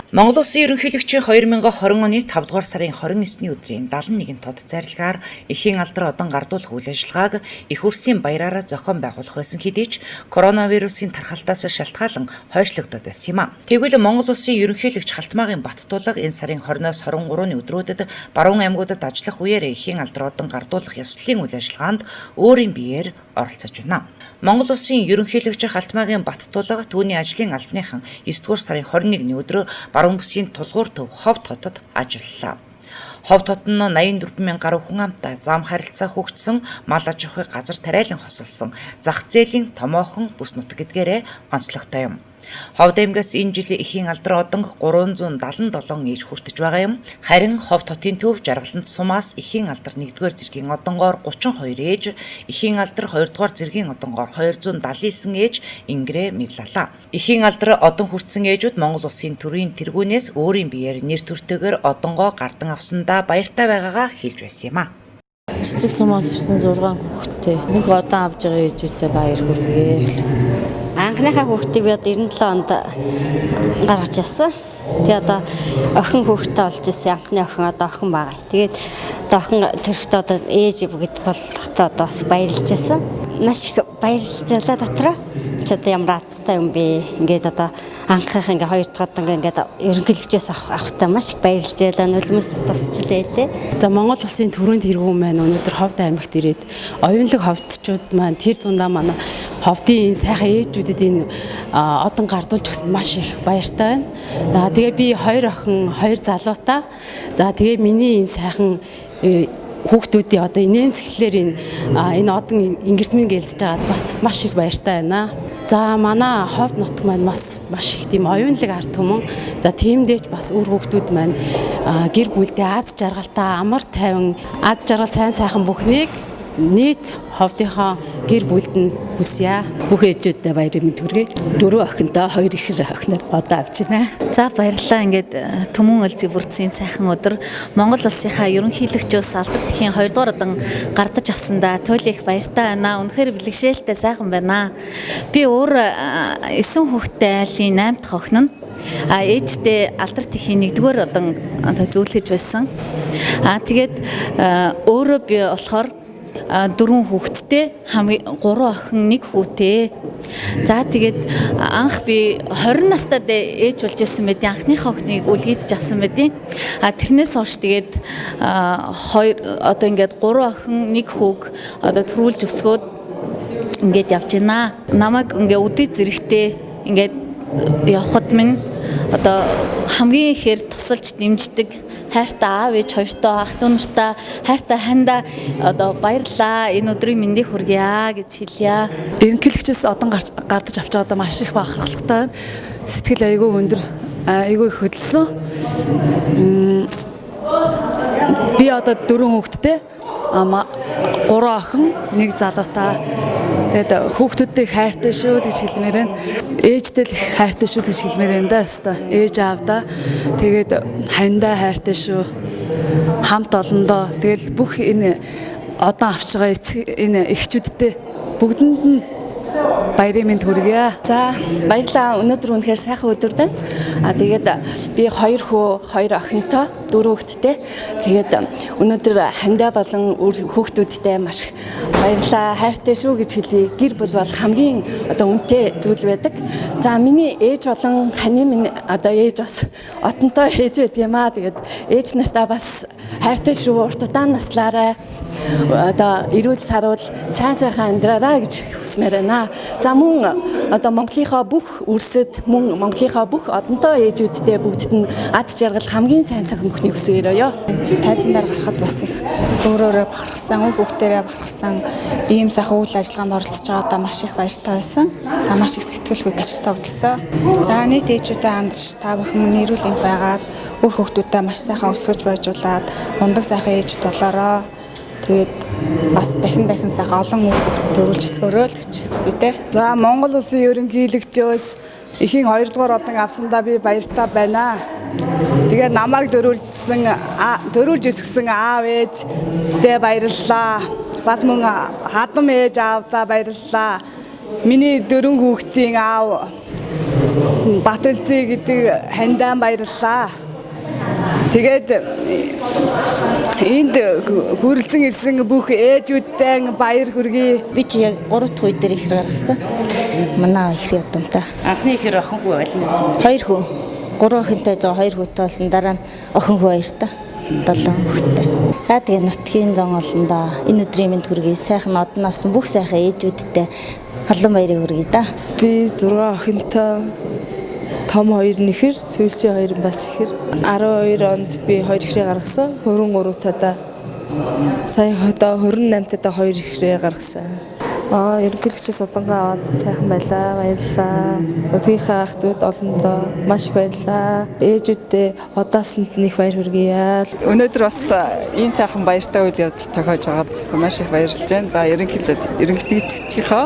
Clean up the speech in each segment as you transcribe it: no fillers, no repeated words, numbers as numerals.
Монгол Улсын ерөнхийлөгчийн 2020 оны 5 дугаар сарын 29-ний өдрийн 71 тод зарилгаар эхийн алдар одон гардуулах үйл ажиллагааг их үрсийн баяраараа зохион байгуулах байсан хэдий ч коронавирусын тархалтаас шалтгаалan хойшлогдоод байсан юм а. Тэгвэл Монгол Улсын ерөнхийлөгч Халтмаагийн Баттулга энэ сарын 20-оос 23-ны өдрүүдэд баруун аймагуудад ажиллах үеэр эхийн алдар одон гардуулах ёслолын үйл ажиллагаанд өөрийн биеэр оролцож байна. Монгол Улсын ерөнхийлөгч Халтмаагийн Баттулга түүний ажлын албаныхан 9 дугаар сарын 21-ний өдөр баруун бүсийн Тулгуур төв Ховд хотод ажиллалаа. Ховд хот нь 84 мянган гаруй хүн амтай зам харилцаа хөгжсөн, мал аж ахуйг газар тариалан хосолсон зах зээлийн томоохон бүс нутаг гэдгээрээ онцлогтой юм. Ховд аймгаас энэ жил эхийн алдар одонг 377 ээж хүртэж байгаа юм. Харин Ховд хотын төв Жаргалант сумаас эхийн алдар 1-р зэргийн одонгоор 32 ээж, эхийн алдар 2-р зэргийн одонгоор 279 ээж ингэрээ мэглалаа. Эхийн алдар одон хүртсэн ээжүүд Монгол Улсын төрийн тэргүүнээс өөрийн биеэр нэр төртэйгээр одонгоо гардан авсандаа баяртай байгаагаа хэлж байсан юм а. Цэцэг сумаас ирсэн 6 хүүхэдтэй. Нэг одон авж байгаа ээжүүдээ баяр хүргэе. Анхныхаа хүүхдийг би одоо 97 онд гаргаж ирсэн. Тэгээ одоо охин хүүхэдтэй болж ирсэн. Анхны охин одоо охин байгаа. Тэгээд одоо охин төрөхдөө одоо ээж бүгд болохтой одоо бас баярлж ирсэн. Маш их баярлж байлаа дотроо. Чи одоо ямар азтай юм бэ? Ингээд одоо анхных ингээ хоёр дахь одоо ингээд ерөнхийлөгчөөс авахтаа маш их баярлж байлаа. Нулимс тусчлээ лээ. За Монгол Улсын төрийн тэргүүн маань өнөөдөр Ховд аймагт ирээд оюунлаг ховдчууд маань тэр дундаа манай ховдын энэ сайхан ээжүүдэд энэ одон гардуулж өгсөнд маш их баяртай байна. За тэгээ би хоёр охин, хоёр залуутай. За тэгээ миний энэ сайхан хүүхдүүдийн одоо инээмсэглэлээр энэ одон ингэрсмэн гэлдэж байгаад бас маш их баяртай байна. За манай Ховд нутаг маань бас маш их тийм оюунлаг ард түмэн. За тиймдээ ч бас үр хүүхдүүд маань гэр бүлдээ аз жаргалтай, амар тайван, аз жаргал сайн сайхан бүхнийг нийт ховдынхоо гэр бүлд нь хүсье. Бүх ээжүүдэд баярын мэнд хүргэе. Дөрөв охинтой, хоёр ихэр охиноор одоо авч байна. За баярлалаа. Ингээд Түмэн өлзий бүрдсэн сайхан өдөр Монгол улсынхаа ерөнхийлөгчөөс алдар тэхийн 2 дугаар одон гардаж авсандаа туйлын их баяртай байна. Үнэхээр бэлэгшээлтэй сайхан байна. Би өөр 9 хүүхэдтэй айлын 8 дахь охин нь. А ээжтэй алдар тэхийн 1-р одон одоо зүүлгэж байсан. А тэгээд өөрөө би болохоор 4 хүүхэдтэй, хамгийн 3 охин, 1 хүүтэй. За тэгээд анх би 20 настай ээж болж ирсэн байт. Анхныхаа охиныг үлгийдэж авсан байт. А тэрнээс хойш тэгээд хоёр одоо ингээд 3 охин, 1 хүүг одоо төрүүлж өсгөөд ингээд явж байна. Намайг ингээд үдээ зэрэгтэй ингээд явхад минь одоо хамгийн ихээр тусалж дэмждэг хайртай аав ээж хоёртоо ах дүү нартай хайртай хандаа одоо баярлалаа. Энэ өдрийн мэндийг хүргье гэж хэлье. Ерөнхийлөгчөөс одон гардаж авч байгаадаа маш их бахархалтай байна. Сэтгэл айгүй өндөр, айгүй их хөдөлсөн. Би одоо 4 хүүхэдтэй, 3 охин, 1 залуутай. Тэгээд хүүхдүүдтэй их хайртай шүү гэж хэлмээр байна. Ээжтэй л их хайртай шүү гэж хэлмээр байна да. Хэвээ. Ээж аавдаа тэгээд хандаа хайртай шүү. Хамт олондоо тэгэл бүх энэ одон авч байгаа энэ эхчүүдтэй бүгдэнд нь баярын мэнд хүргье. За баярлалаа. Өнөөдөр үнэхээр сайхан өдөр байна. А тэгээд би 2 хүү, 2 охинтой, 4 хүүхэдтэй. Тэгээд өнөөдөр хандаа болон хүүхдүүдтэй маш их баярлалаа. Хайртай шүү гэж хэлье. Гэр бүл бол хамгийн одоо үнэтэй зүйл байдаг. За миний ээж болон ханы минь одоо ээж бас отонтой ээж байдаг юм аа. Тэгээд ээж нартаа бас хайртай шүү. Урт удаан наслаарай. Одоо эрүүл саруул сайн сайхан амьдраарай гэж хүсмээр байна. За мөн одоо Монголынхаа бүх үрсэд мөн Монголынхаа бүх одонтой ээжүүдтэй бүгдд нь аз жаргал хамгийн сайн сайхан бүхнийг хүсье өрөөё. Тайзан дээр гарахад бас их өөрөөрөө бахархсан, үр хүүхдээрээ бахархсан ийм сайхан үйл ажиллагаанд оролцож байгаадаа маш их баяртай байсан. Та маш их сэтгэл хөдлөж тогтолсон. За нийт ээжүүдэд хандж та бүхэн нэрүүл энх байгаад үр хүүхдүүдэд маш сайхан өсгөж байжуулаад мундаг сайхан ээжүүд болоорой. Тэгээд бас дахин дахин сайхан олон үр хүүхд төрүүлж өсгөөрэй л гэж хүсье дээ. За Монгол Улсын ерөнхийлөгчөөс эхийн 2 дугаар одон авсандаа би баяртай байна. Тэгээ намайг төрүүлж өсгсөн аав ээждээ баярлалаа. Бас мөн хадам ээж аавдаа баярлалаа. Миний 4 хүүхдийн аав Батөлзий гэдэг хандаан баярлалаа. Тэгээд энд хүрэлцэн ирсэн бүх ээжүүдтэй баяр хүргэе. Би чи яг 3 дахь үе дээр ихэр гаргасан. Манай ихрийн удамтай. Анхны ихэр охин хүү аль нь байсан бэ? 2 хүү. 3 охинтой жоо 2 хүүтэй болсон. Дараа нь охин хүү хоёртой. 7 хүүхэдтэй. За тэгээ нутгийн зон олондоо энэ өдрийн мэнд хүргэе. Сайхан одон авсан бүх сайхан ээжүүдтэй халуун баярыг хүргэе да. Би 6 охинтой, том 2 нэхэр, сүүлчийн 2 бас ихэр. 12 онд би 2 ихрээ гаргасан. 23 тадаа сая одоо 28 тадаа 2 ихрээ гаргасан. Ерөнхийлөгчөөс удангаа аваад сайхан байлаа. Баярлалаа. Нутгийнхаа ах дүүд олондоо маш их баярлалаа. Ээжүүддээ одоо авсанд нь их баяр хүргэе. Өнөөдөр бас энэ сайхан баяртай үйл явдал тохиож байгаад маш их баярлж байна. За ерөнхийлөгчийнхөө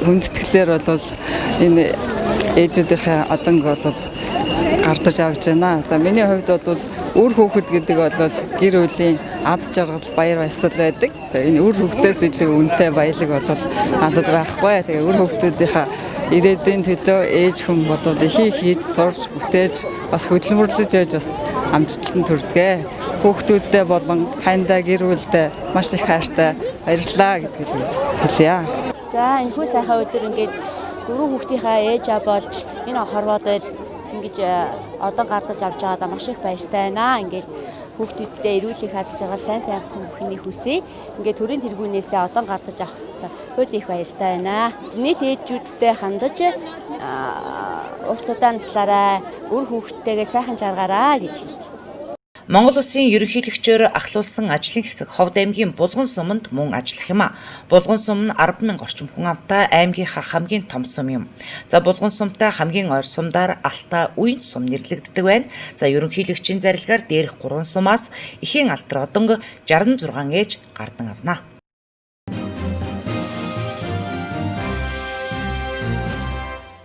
хүндэтгэлээр бол энэ ээжүүдийнхээ оданг бол гардаж авч байна. За миний хувьд бол үр хүүхэд гэдэг бол гэр бүлийн аз жаргал, баяр баясгал байдаг. Тэгээ энэ үр хүүхдээс илүү үнэтэй баялаг бол надад байхгүй. Тэгээ үр хүүхдүүдийнхээ ирээдүйн төлөө ээж хүн бол ихийг хийж сурч бүтээж бас хөдөлмөрлөж байж бас амжилтанд хүрдэг. Хүүхдүүдтэй болон хандаа гэр бүлдээ маш их хайртай, баярлалаа гэдгийг хэлье. За энэ хүү сайхан өдөр ингээд дөрвөн хүүхдийнхаа ээж аа болж энэ хорвоо дээр ингэж одон гардаж авч байгаадаа маш их баяртай байна. Ингээд хүүхдүүддээ эрүүл их аз жаргал, сайн сайхан бүхнийг хүсье. Ингээд төрийн тэргүүнээсээ одон гардаж авах хөөд их баяртай байна. Нийт ээжүүдтэй хандаж урт удаан наслаарай, үр хүүхдтэйгээ сайхан жаргаарай гэж хэлж. Монгол Улсын ерөнхийлөгчөөр ахлуулсан ажлын хэсэг Ховд аймгийн Булган суманд мөн ажиллах юм а. Булган сум нь 10,000 орчим хүн амтай аймгийнхаа хамгийн том сум юм. За Булган сумтай хамгийн ойр сумдаар Алтай Уян сум нэрлэгддэг байна. За ерөнхийлөгчийн зарилгаар дээрх 3 сумаас эхийн алдар одонг 66 ээж гардан авна.